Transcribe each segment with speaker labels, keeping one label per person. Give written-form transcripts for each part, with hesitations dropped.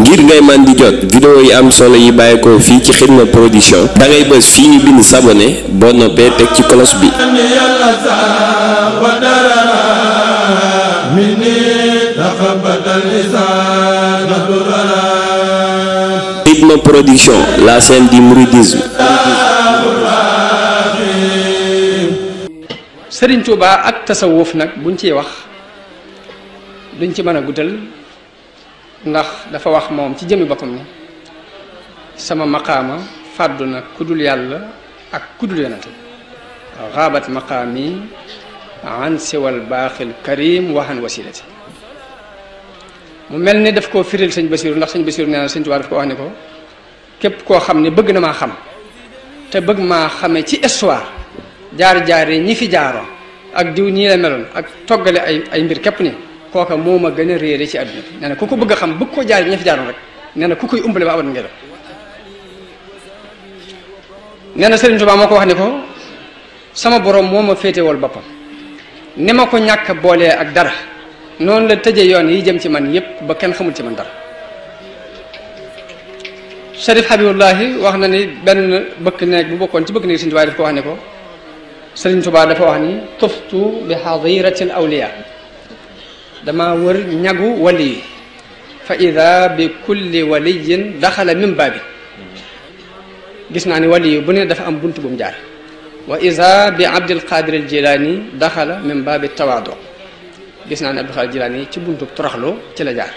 Speaker 1: ngir ngay man di jot vidéo yi am solo yi bàyyeekoo fii ci Xidma Production da ngay bës fii ñu bind s'abonné boo noppee teg ci cloche bi. Xidma Production, la chaîne du mouridisme.
Speaker 2: Serigne Touba ak tasawuf nag buñ ciy wax duñ ci mën a guddal ndax dafa wax moom ci jëmmi boppam ni sama maqaama fàddu na kudul yàlla ak kudul yonante xaabat maqaami an siwal baaxil karim waxan wasilati mu mel ni daf koo firil sëñ Basiru ndax sëñ Basiru nee na sëñ Touba daf ko wax ni ko képp koo xam ne bëgg na maa xam te bëgg maa xamee ci histoire jaar-jaar yi ñi fi jaaroon ak diw ñii la meloon ak toggale ay mbir képp ni kooka moo ma gën a réere ci àdduna bi nee na ku ko bëgg a xam bëgg koo jaar ñi fi jaaroon rek nee na ku koy umbale ba abadan ngay def nee na Sëriñ Tuubaa moo ko wax ni ko sama borom moo ma féetewal boppam ni ma ko ñàkk boolee ak dara noonu la tëje yoon yi jëm ci man yépp ba kenn xamul ci man dara Sharif Habibullahi wax na ni benn bëkk neeg bu bokkoon ci bëkk neeg Sëriñ Tuubaa daf ko wax ni ko Sëriñ Tuubaa dafa wax ni tuftu bi hadiratil awliya dama wër ñagu wali yi fa ida bi kulli waliyin daxala min baabi gis naa ni wali yi bu ne dafa am bunt bu mu jaar wa ida bi Abdul Qadir al Jilani daxala min baabi tawaado gis naa ni Abdul Qadir Jilani ci buntu toroxlu ci la jaar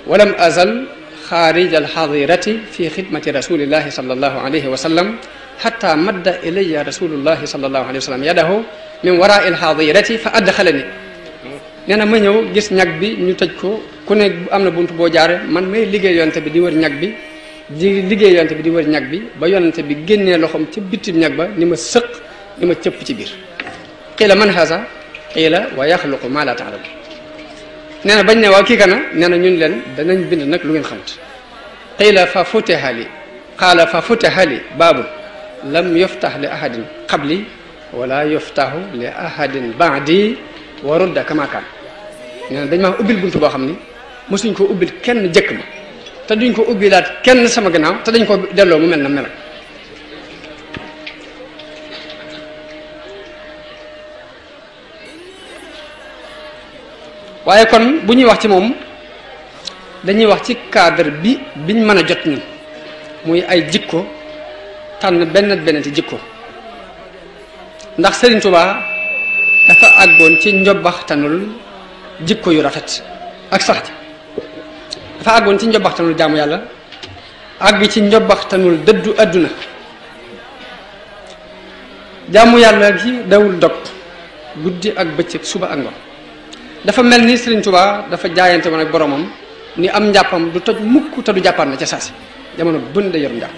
Speaker 2: walam azal xaarij al hadirati fi xidmati rasulillahi sallallahu alayhi wa sallam xatta madda ilayya rasulullahi sallallahu alayhi wa sallam yadahu min wara il hadirati fa adxalani nee na ma ñëw gis ñag bi ñu tëj ko ku ne am na bunt boo jaare man may liggéey yonte bi di wër ñag bi di liggéey yonte bi di wër ñag bi ba yonte bi génnee loxoom ci bitim ñag ba ni ma sëq ni ma cëpp ci biir qiila man haza qiila wa yaxluqu ma la ta'lam nee na bañ ne waaw kii kana nee na ñun leen danañ bind nag lu ngeen xamut qiila fa futiha li qaala fa futiha li baabun lam yuftax li ahadin qabli wala yuftaxu li ahadin baadi wa rudda kama kaan nee na dañ maa ubbil buntu boo xam ni mosuñ ko ubbil kenn jëkk ma te duñ ko ubbilaat kenn sama gannaaw te dañ ko delloo mu mel na mel waaye kon bu ñuy wax ci moom dañuy wax ci cadre biñ mën a jot ñun muy ay jikko tànn benn ci jikko ndax Serigne Touba dafa àggoon ci njobbaxtanul jikko yu rafet ak sax dafa àggoon ci njobbaxtanul jaamu yàlla àgg ci njobbaxtanul dëddu àdduna jaamu yàlla gi dawul dog guddi ak bëccëg suba ak ngoon dafa mel ni Serigne Touba dafa jaayante woon ak boromam ni am njàppam du toj mukk te du jàppaat na ca saasi jamono bën da yorum njàpp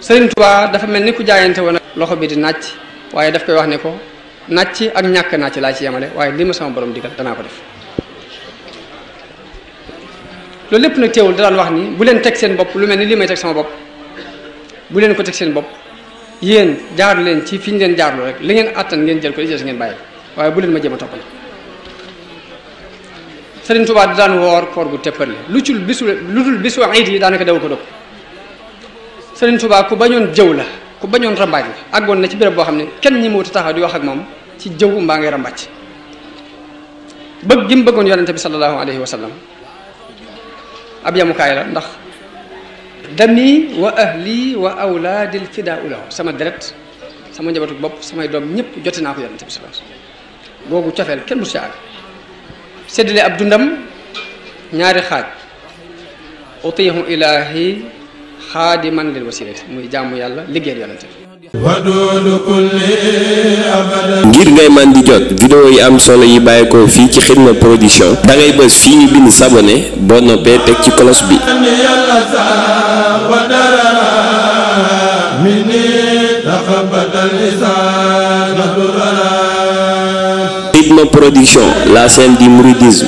Speaker 2: Sëriñ Tuubaa dafa mel ni ku jaayante woon loxo bi di nàcc waaye daf koy wax ne ko nàcc ak ñàkk nàcc laa ci yemale waaye li ma sama borom digal danaa ko def loolu lépp nag teewul da daan wax ni bu leen teg seen bopp lu mel ni li may teg sama bopp bu leen ko teg seen bopp yéen jaar leen ci fi ñu leen jaarloo rek li ngeen àttan ngeen jël ko li ci des ngeen bàyyi waaye bu leen ma jéem a toppal Sëriñ Tuubaa da daan woor koor gu teppale lu dul bisu iid yi daanaka daw ko dog Sëriñ Tuubaa ku bañoon jëw la ku bañoon rambaaj la àggoon na ci béréb boo xam ne kenn ñi mawuti taxaw di wax ak moom ci jëw mbaa ngay rambàcc bëgg gi mu bëggoon yonente bi sallallahu alayhi wa sallam ab yamukaay la ndax dami wa ahli wa awlaadil fidaa lahu sama deret sama njabootu bopp samay doom ñëpp jote naa ko yonente bi sallallahu alayhi wa sallam googu cofeel kenn du si àgg séddale ab dundam ñaari xaaj utiihu ilaahi xaadiman lil wasilati muy jaamu yàlla liggéeyal yonente
Speaker 1: ngir ngay man di jot vidéo yi am solo yi bàyyeekoo fii ci Xidma Production da ngay bës fii ñu bind s'abonné boo noppee teg ci cloche bi. Xidma Production, la chaîne du mouridisme.